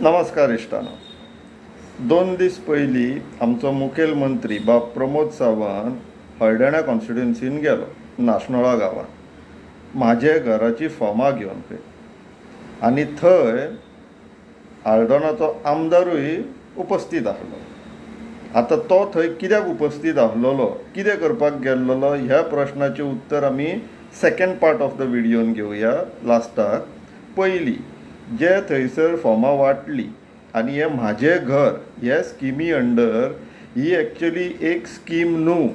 नमस्कार इश्टानो, 2 दीस पयलीं आमचो मुखेल मंत्री बाब प्रमोद सावंत हळदण्या कॉन्स्टिट्युन्सीन गेलो, नाशनोळा गांवांत म्हाजे घराची फॉर्मां घेवन खंय, आनी थंय हळदोणाचो आमदारूय उपस्थीत आसलो. आतां तो थंय कित्याक उपस्थीत आसलेलो, कितें करपाक गेल्लो, ह्या प्रश्नाचें उत्तर आमी सेकेंड पार्ट ऑफ the व्हिडियोन घेवया लास्टाक. पयलीं जे थंयसर फॉर्मां वांटली आनी हें म्हाजें घर हे स्किमी अंडर, ही एक्चुली एक स्कीम न्हू,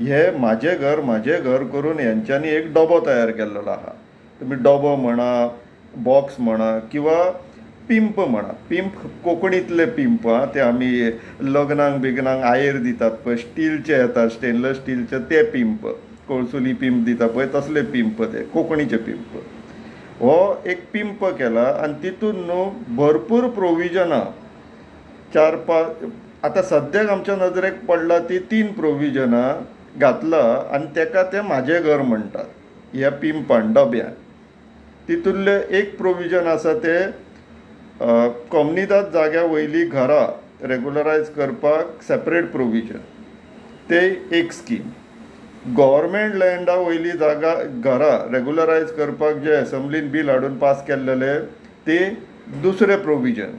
हे म्हाजें घर म्हाजें घर करून हेंच्यांनी एक डबो तयार केल्लो आहा. तुमी डबो म्हणा, बॉक्स म्हणा किंवा पिंप म्हणा. पिंप कोंकणींतले पिंप आं, ते आमी लग्नाक बिग्नाक आयेर दितात पळय, स्टिलचे येतात, स्टेनलेस स्टिलचे ते पिंप, कोळसुली पिंप दिता पळय तसले पिंप, ते कोंकणीचे पिंप. हो एक पिंप केला आनी तितून न्हू भरपूर प्रोविजनां, 4-5 आतां सद्याक आमच्या नजरेक पडला ती 3 प्रोविजनां घातला आनी तेका ते म्हाजें घर म्हणटात ह्या पिंपान, डब्यान. तितूंतलें एक प्रोविजन आसा तें कोमनिदाद जाग्या वयलीं घरां रेगुलरायज करपाक सेपरेट प्रोविजन, ते एक स्कीम. गव्हर्मेंट लँडा वयली जागा घरां रेगुलरायज करपाक जे एसेंब्लीन बील हाडून पास केल्लेले ते दुसरें प्रोविजन.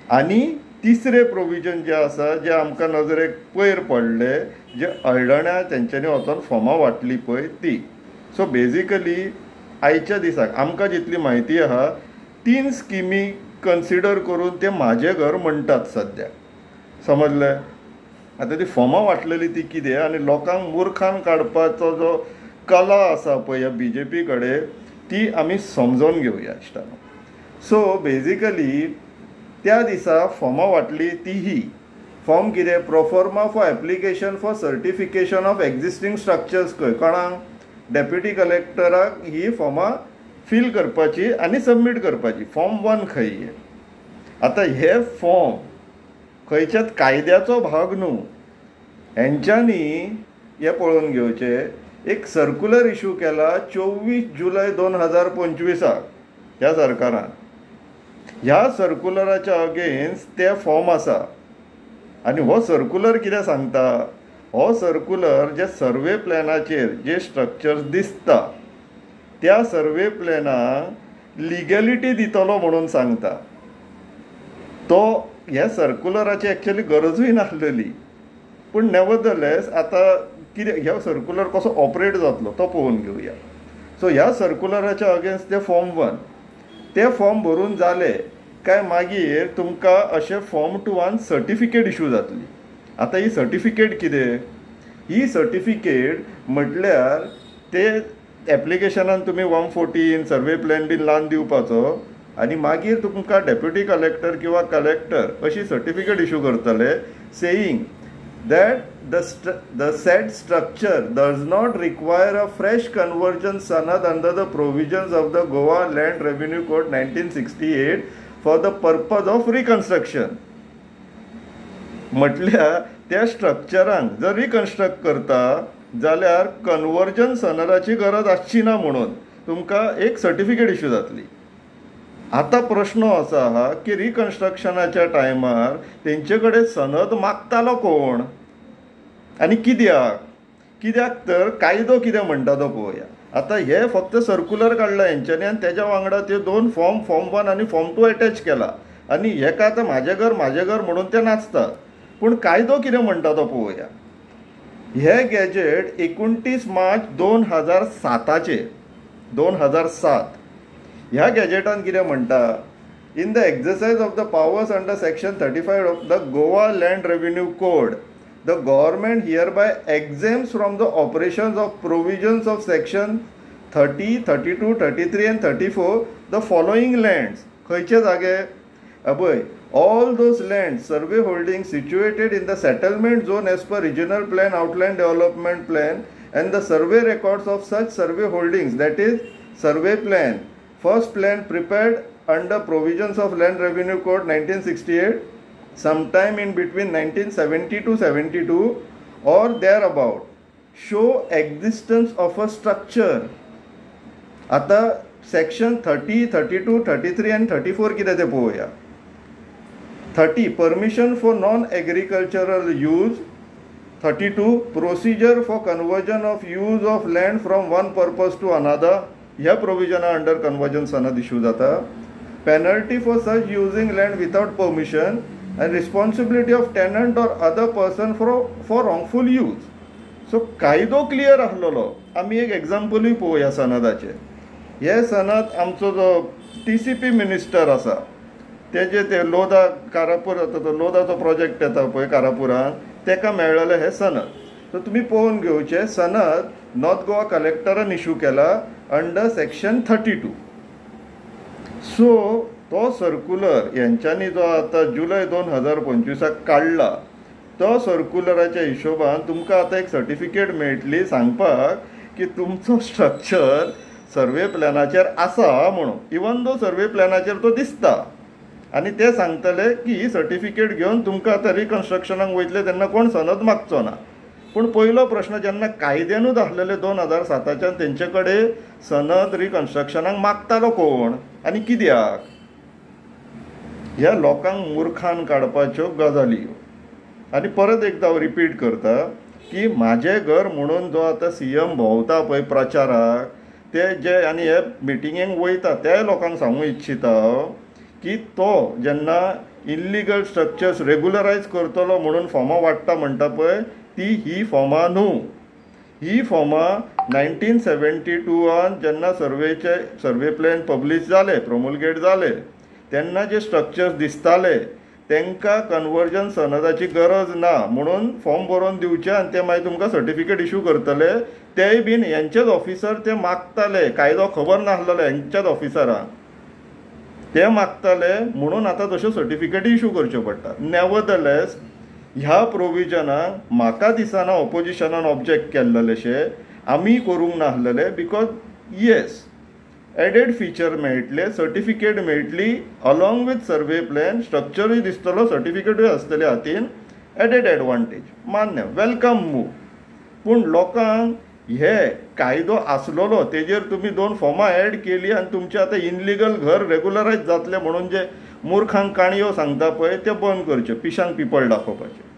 आनी तिसरें प्रोविजन जें आसा, जें आमकां नजरेक पयर पडलें, जें हळदण्या तेंच्यांनी वचोन फॉर्मां वांटली पळय ती. सो बेजिकली आयच्या दिसाक आमकां जितली म्हायती आहा, 3 स्किमी कन्सिडर करून ते म्हाजें घर म्हणटात सद्याक, समजलें? आतां ती फॉर्मां वांटलेली ती कितें आनी लोकांक मुर्खान काडपाचो जो कला आसा पळय ह्या बी जे पी कडेन, ती आमी समजोन घेवया इश्टानो. सो बेजिकली त्या दिसा फॉर्मां वांटली ती ही फॉर्म कितें, proforma for application for certification of existing structures. खंय कोणाक, डेप्युटी कलेक्टराक ही फॉर्मां फील करपाची आनी सबमीट करपाची, फॉर्म 1 खंय हे. आतां हे फॉर्म खंयच्याच कायद्याचो भाग न्हू, हेंच्यांनी हें पळोवन घेवचें. एक सर्कुलर इशू केला 24 जुलय 2025 ह्या सरकारान. ह्या सर्कुलराच्या अगेन्स्ट ते फॉर्म आसा. आनी हो सर्कुलर कितें सांगता, हो सर्कुलर जे सर्वे प्लॅनाचेर जे स्ट्रक्चर्स दिसता त्या सर्वे प्लॅनाक लिगॅलिटी दितलो म्हणून सांगता. तो ह्या सर्कुलराची एक्चुअली गरजूय नासलेली, पूण नेवरदलेस आतां कितें ह्या सर्कुलर कसो ऑपरेट जातलो तो पळोवन घेवया. सो ह्या सर्कुलराच्या अगेन्स्ट ते फॉर्म 1, ते फॉर्म भरून जाले काय मागीर तुमकां अशें फॉर्म 2 सर्टिफिकेट इशू जातली. आतां ही सर्टिफिकेट कितें, ही सर्टिफिकेट म्हटल्यार ते एप्लिकेशनान तुमी 114 सर्वे प्लॅन बीन लावन दिवपाचो आनी मागीर तुमकां डेप्युटी कलेक्टर किंवा कलेक्टर अशी सर्टिफिकेट इशू करतले, saying that the said structure does not require a fresh conversion sanad under the provisions of the Goa land revenue code 1968 for the purpose of reconstruction. म्हटल्यार त्या स्ट्रक्चरांक जर reconstruct करता जाल्यार conversion सनदाची गरज आसची ना म्हणून तुमकां एक सर्टिफिकेट इशू जातली. आतां प्रश्न असो आहा की रिकन्स्ट्रक्शनाच्या टायमार तेंचे कडेन सनद मागतालो कोण आनी कित्याक? कित्याक तर कायदो कितें म्हणटा तो पळोवया. आतां हे फक्त सर्कुलर काडला हेंच्यांनी आनी तेज्या वांगडा ते 2 फॉर्म, फॉर्म 1 आनी फॉर्म 2 एटॅच केला आनी हेका आतां म्हाजें घर म्हाजें घर म्हणून ते नाचतात. पूण कायदो कितें म्हणटा तो पळोवया. हे गॅजेट 29 मार्च 2007, 2007 ह्या गॅजेटान कितें म्हणटा, in the exercise of the powers under section 35 of the Goa land revenue code, the government hereby exempts from the operations of provisions of section 30, 32, 33 and 34 the following lands. खंयचे जागे? अबय, all those land survey holding situated in the settlement zone as per regional plan, outline development plan and the survey records of such survey holdings, that is survey plan, first plan prepared under provisions of Land Revenue Code 1968 sometime in between 1970 to 72 or thereabout, show existence of a structure. आतां section 30, 32, 33 आनी 34 कितें तें पळोवया. 30 permission for non agricultural use, 32 procedure for conversion of use of land from one purpose to another, ह्या प्रोविजना under conversion सनद issue जाता. Penalty for such using land without permission and responsibility of tenant or other person for wrongful use. So कायदो clear आसलेलो. आमी एक एग्जाम्पलूय पळोवया सनदाचें. हे सनद आमचो जो TCP minister आसा तेजे ते लोधा कारापूर जाता तो लोधाचो प्रोजेक्ट येता पळय कारापुरान, तेका मेळ्ळेलें हें सनद. सो तुमी पळोवन घेवचें, सनद नॉर्थ गोवा कलेक्टरान इशू केला अंडर सेक्शन 32. सो तो सर्कुलर हेंच्यांनी जो आतां जुलय 2025 काडला तो सर्कुलराच्या हिशोबान तुमकां आतां एक सर्टिफिकेट मेळटली सांगपाक की तुमचो स्ट्रक्चर सर्वे प्लॅनाचेर आसा म्हणून. इवन दो सर्वे प्लॅनाचेर तो दिसता आनी ते सांगतले की ही सर्टिफिकेट घेवन तुमकां आतां रिकन्स्ट्रक्शनाक वयतले तेन्ना कोण सनद मागचो ना. पूण पयलो प्रश्न, जेन्ना कायद्यानूच आसलेले 2007च्यान तेंचे कडेन सनद रिकन्स्ट्रक्शनाक मागतालो कोण आनी कित्याक? ह्या लोकांक मुर्खान काडपाच्यो गजाली. आनी परत एकदां हांव रिपीट करता की म्हाजें घर म्हणून जो आतां CM भोंवता पळय प्रचाराक, ते जे आनी हे मिटिंगेक वयता त्या लोकांक सांगूंक इच्छिता हांव की तो जेन्ना इल्लिगल स्ट्रक्चर्स रेगुलरायज करतलो म्हणून फॉर्मां वाडटा म्हणटा पळय, ती ही फॉर्मां न्हू. ही फॉर्मां 1972 जेन्ना सर्वेचे सर्वे प्लॅन पब्लीश जाले, प्रोमुलगेट जाले, तेन्ना जे स्ट्रक्चर्स दिसताले तांकां कन्वर्जन सनदाची गरज ना म्हणून फॉर्म बरोवन दिवचें आनी ते मागीर तुमकां सर्टिफिकेट इशू करतले. तेय बीन हेंचेच ऑफिसर ते मागताले, कायदो खबर नासलेलो हेंच्याच ऑफिसरांक, ते मागताले म्हणून आतां तश्यो सर्टिफिकेटी इशू करच्यो पडटा. नेवरदलेस ह्या प्रोविजनाक म्हाका दिसना ऑपोजिशनान ऑब्जेक्ट केल्लेशें आमी करूंक नासलेले, because yes added feature मेळटले, सर्टिफिकेट मेळटली अलॉंग विथ सर्वे प्लॅन, स्ट्रक्चरूय दिसतलो, सर्टिफिकेटूय आसतली हातीन, एडेड एडवांटेज, मान्य, welcome move. पूण लोकांक हे कायदो आसलेलो तेजेर तुमी 2 फॉर्मां एड केली आनी तुमचें आतां इनलिगल घर रेगुलरायज जातलें म्हणून जे मुर्खांक काणयो सांगता पळय ते बंद करच्यो, पिशांक पिपळ दाखोवपाचें.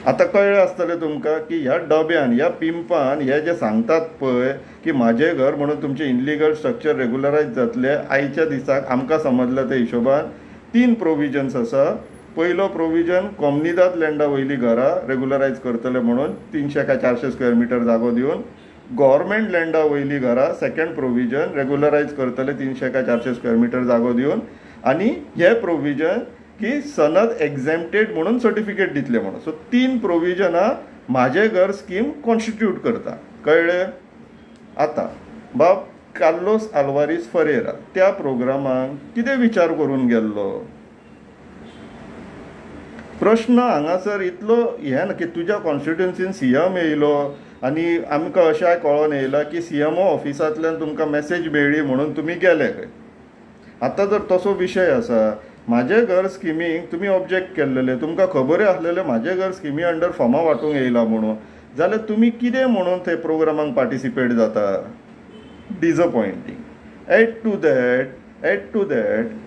आतां कळ्ळें आसतलें तुमकां की ह्या डब्यान, ह्या पिंपान हे जे सांगतात पळय की म्हाजें घर म्हणून तुमचें इनलिगल स्ट्रक्चर रेगुलरायज जातलें, आयच्या दिसाक आमकां समजलें त्या हिशोबान 3 प्रोविजन्स आसा. पयलो प्रोविजन, कोमनिदाद लँडा वयलीं घरां रेगुलरायज करतले म्हणून 300 काय 400 स्क्वेअर मिटर जागो दिवन. गव्हर्मेंट लँडा वयलीं घरां सेकंड प्रोविजन रेगुलरायज करतले 300 काय 400 स्क्वेअर मिटर जागो दिवन. आनी हे प्रोविजन की सनद एग्झेम्प्टेड म्हणून सर्टिफिकेट दितले म्हणून. सो 3 प्रोविजनां म्हाजें घर स्कीम कॉन्स्टिट्यूट करता. कळ्ळें? आतां बाब कार्लोस आल्वारीस फरेरा त्या प्रोग्रामाक कितें विचार करून गेल्लो? प्रश्न हांगासर इतलो हें ना की तुज्या कॉन्स्टिट्युन्सीन CM येयलो आनी आमकां अशें कळोन येयलां की CMO ऑफिसांतल्यान तुमकां मॅसेज मेळ्ळी म्हणून तुमी गेले खंय. आतां जर तसो विशय आसा, म्हाजें घर स्किमीक तुमी ऑब्जेक्ट केल्लेले, तुमकां खबरूय आसलेलें म्हाजें घर स्किमी अंडर फॉर्मां वांटूंक येयलां म्हणून, जाल्यार तुमी कितें म्हणून थंय प्रोग्रामाक पार्टिसिपेट जाता? Disappointing. Add to that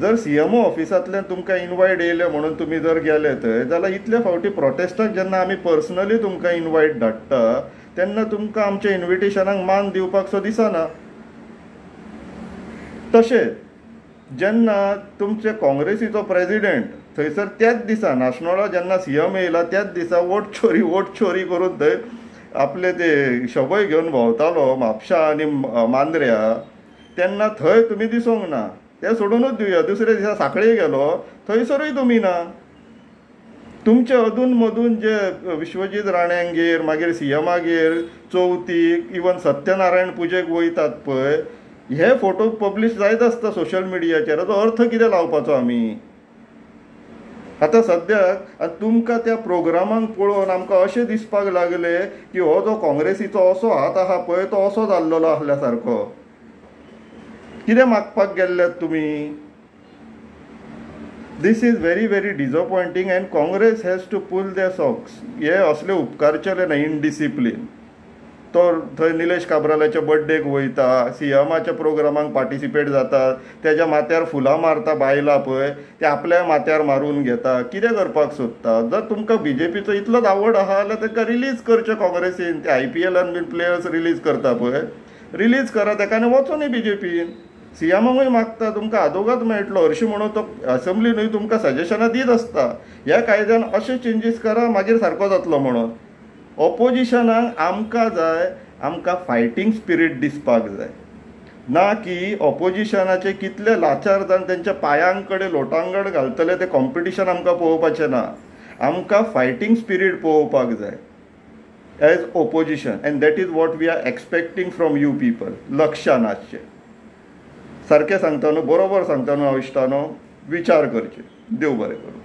जर CMO ऑफिसांतल्यान तुमकां इनवायट येयलें म्हणून तुमी जर गेले थंय, जाल्यार इतले फावटी प्रोटेस्टाक जेन्ना आमी पर्सनली तुमकां इनवायट धाडटा तेन्ना तुमकां आमच्या इनविटेशनाक मान दिवपाक सो दिसना. तशेंच जेन्ना तुमचे काँग्रेसीचो प्रेजिडेंट थंयसर त्याच दिसा नाशनोळा जेन्ना CM येयला त्याच दिसा वोट चोरी करून थंय आपले ते शबय घेवन भोंवतालो म्हापशा आनी मांद्र्या, तेन्ना थंय तुमी दिसूंक ना. ते सोडूनच दिवया, दुसऱ्या दिसा सांखळे गेलो थंयसरूय तुमी ना. तुमचे अदून मदून जे विश्वजीत राण्यांगेर, मागीर CMागेर, चवथीक, इवन सत्यनारायण पुजेक वयतात पळय, हे फोटो पब्लीश जायत आसता सोशल मिडियाचेर. हाचो अर्थ कितें लावपाचो आमी आतां सद्याक? तुमकां त्या प्रोग्रामाक पळोवन आमकां अशें दिसपाक लागलें की हो जो काँग्रेसीचो असो हात आहा पळय तो असो जाल्लेलो आसल्या सारको. कितें मागपाक गेल्ल्यात तुमी? This is very very disappointing and Congress has to pull their socks. हे असले उपकारचेले ना, इनडिसिप्लीन. तो थंय निलेश काब्रालाच्या बड्डेक वयता, सीएमाच्या प्रोग्रामाक पार्टिसिपेट जाता, तेज्या माथ्यार फुलां मारता बायलां पळय, ते आपल्या माथ्यार मारून घेता. कितें करपाक सोदता? जर तुमकां बीजेपीचो इतलोच आवड आसा जाल्यार ताका रिलीज करचें काँग्रेसीन. ते आयपीएलान बीन प्लेयर्स रिलीज करता पळय, रिलीज करा ताका आनी वचोनी बीजेपीन. सीएमाकूय मागता तुमकां आदोगाद मेळटलो हरशीं म्हणून तो असेंब्लीनूय तुमकां सजेशनां दीत आसता, ह्या कायद्यान अशे चेंजीस करा मागीर सारको जातलो म्हणून. ऑपोजिशनाक आमकां जाय, आमकां फायटींग स्पिरीट दिसपाक जाय, ना की ऑपोजिशनाचे कितले लाचार जावन तेंच्या पांयां कडेन लोटांगण घालतले तें कॉम्पिटिशन आमकां पळोवपाचें ना. आमकां फायटींग स्पिरीट पळोवपाक जाय as opposition, and that is what we are expecting from you people. लक्षान आसचें. सारकें सांगता न्हू, बरोबर सांगता न्हू हांव इश्टानो? विचार करचे. देव बरें करूं.